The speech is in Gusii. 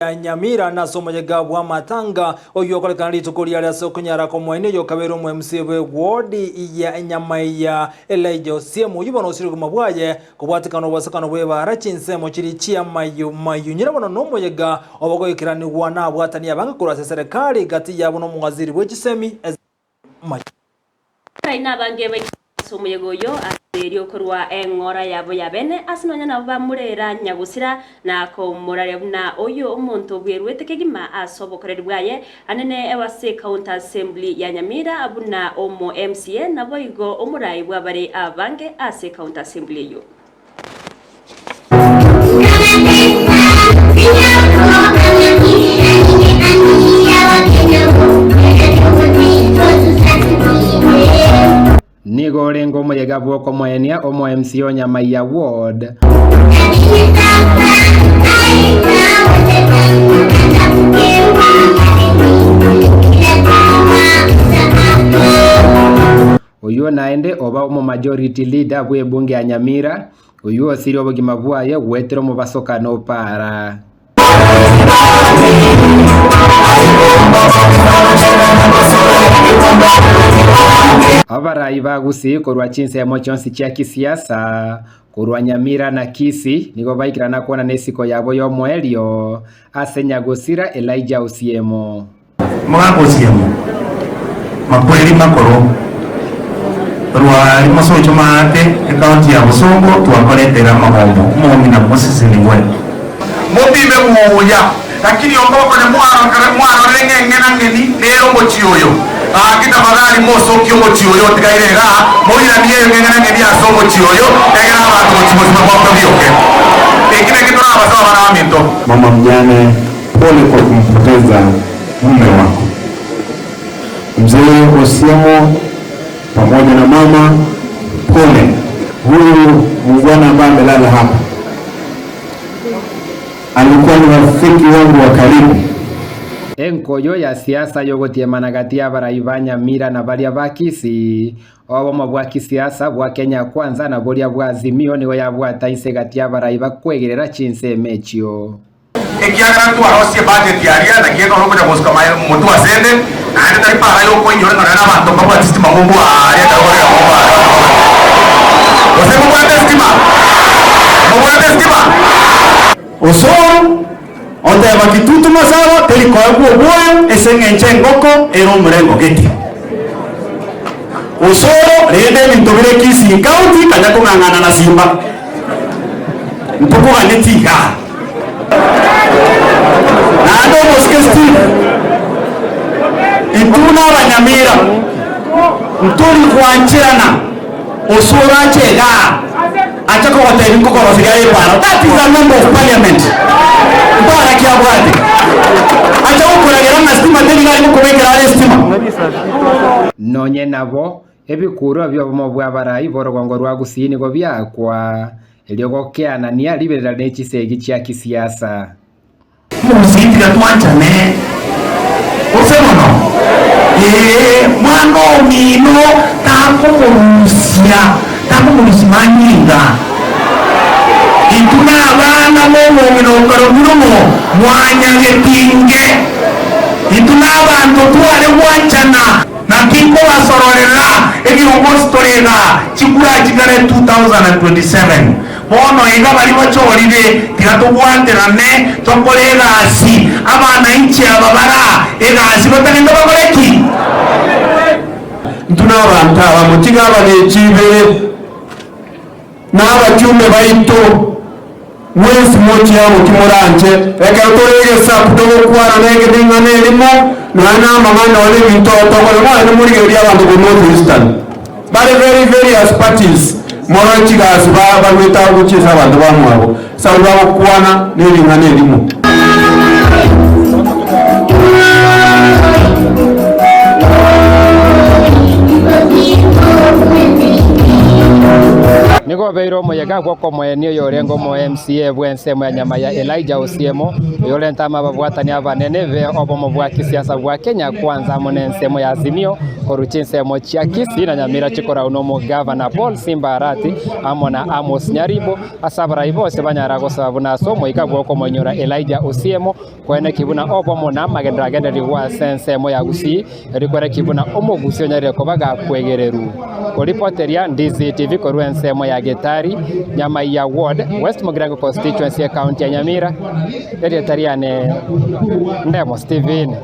Ya Nyamira nase omoyega bw'amatanga oyio okorekana rituko riare ase okonyara komoenia oyio okabeire omo-MC bw'ewodi ya Nyamaiya Elijah Osiemo oyio bono osire obogima bwaye kobwatekana obosekano bw'ebaara chinsemo chiria chi'amayu mayu nyina bono nomoyega obogoikeranigwa nabwatani abange korwa ase eserekari gati yabo nomowaziri bw'echisemi Mayu. Abarai nabange baikire ase omoyega oyio ase erio korwa eng'ora yabo ya bene, ase nonya nabo bamorera nyagosira, na komoraria buna oyio omonto bweruete kegima ase obokoreri bwaye, anene ase County Assembly ya Nyamira buna omo MCA naboigo omorai bw'abare abange ase County Assembly eyio. Nigo orenge omoyega bw'okomoenia omo MC o Nyamaiya Ward. Oyio naende oba omomajority leader bw'ebunge ya Nyamira, oyio osirie obogima bwaye goetera omobasokano o para. Abarai ba Gusii korwa chinsemo chionsi chia kisiasa, korwa Nyamira na Kisii, nigo baikerana kwana nesiko yabo y'omoerio ase nyagosira Elijah Osiemo. Omogaka Osiemo, makweri makoro, rwari mosocho maate, ecounty ya Bosongo twakoretera amagombo, omong'ina mosesenigwe. Mopime buya, lakini onga okonya mwarorire ng'a eng'enang'eni nere omochie oyo, gaki tafadhali mosokie omochie oyo otigaire igaa, moiranie eng'enang'eni ase omochie oyo, egere abanto gochia bosio babioke. Eki nakio torabasabe abana baminto. Mama mjane Pole kwa kumpoteza mume wako. Mzee Osiemo pamoja na mama, pole. Huyu muungwana ambaye amelala hapa alikuwa ni rafiki wangu wa karibu. Enkoyo ya siasa y'ogotiemana gati y'abarai ba Nyamira na baria ba Kisii, obomo bwa kisiasa bwa Kenya Kwanza na boria bwa Azimio nigo yabwata inse gati y'abarai bakwegerera chinsemo echio. Ekiagera ntwarosie ebudget aria, naki ekero okonya gosuka motwe asende, naende tari para yokoinyora ng'a nonya nabanto mbabwati sitima ng'umbu aaria ekero korera ng'umbu aaria Gose mobwate esitima? Mobwate esitima? Osoro oteba Kitutu Masaba teri koegwa obwoyo ase eng'encho engoko ere omorengo gete. Osoro rende ebinto bire Kisii County kanya kong'ang'ana na Simba. Ntokoganeti igaa. Naende omosike Steve, intwe buna abanyamira ntori gwancherana osoro ache igaa ache kogotebia nkokoroseria aye epara. That is a member of parliament. Mpara ki abwate? Acha gokoragera ng'a stima teri iga arenge kobekera are estima. Nonye nabo, Ebikuurwa bi'obomo bw'abarai b'orogongo rwa Gusii nigo biakwa, erio gokeanania riberera ne chisegi chia kisiasa. Omogusii tiga twanchane gose mono? Ee, mwana omino takomorusia, takomorusia manyinga. Intwe nabana b'omong'ina okarokire omo mwanyagetinge. Intwe nabanto tware gwanchana. Naki nkobasororera ebiongosi tore iga chikura chikare 2027. Bono iga baria bachorire tiga tobwaterane tokore egasi, abananchi aba bara egasi batagete bakore ki? Intwe nabanto abamo, tiga abagechi ibere na abachumbe baito. Mwensi mochie amo timoranche, ekero tore egesaku togokwana negeting'ana erimo, nonya namang'ana nonya nebinto tokore bono morigererie abanto korwa North Eastern bare very various parties morore chigasi ba barwete agwo gochia ase abanto bamwabo ase abwo bagokwana nering'ana erimo. Nigo obeire omoyega bw'okomoenia oyorenge omo MCA bw'ensemo ya nyama ya Elijah Osiemo. Oyorente amo ababwatani abanene be obomo bwa kisiasa bwa Kenya Kwanza amo nensemo ya Azimio korwa chinsemo chia Kisii na Nyamira chikorau nomogavana Paul Simba Arati amo na Amos Nyaribo ase abarai bonsi banyara gosaba buna ase omoika bw'okomonyora Elijah Osiemo Kweneki buna obomo na amagenderero agendererigwe ase ensemo ya Gusii, erio kweneki buna omogusii onyarire koba gakwegereru. Koripoteria DCTV korwa ensemo ya Getari, Nyamaiya Ward, West Mugirango Constituency, Ekaunti ya Nyamira, erieta riane Ndemo Stephen.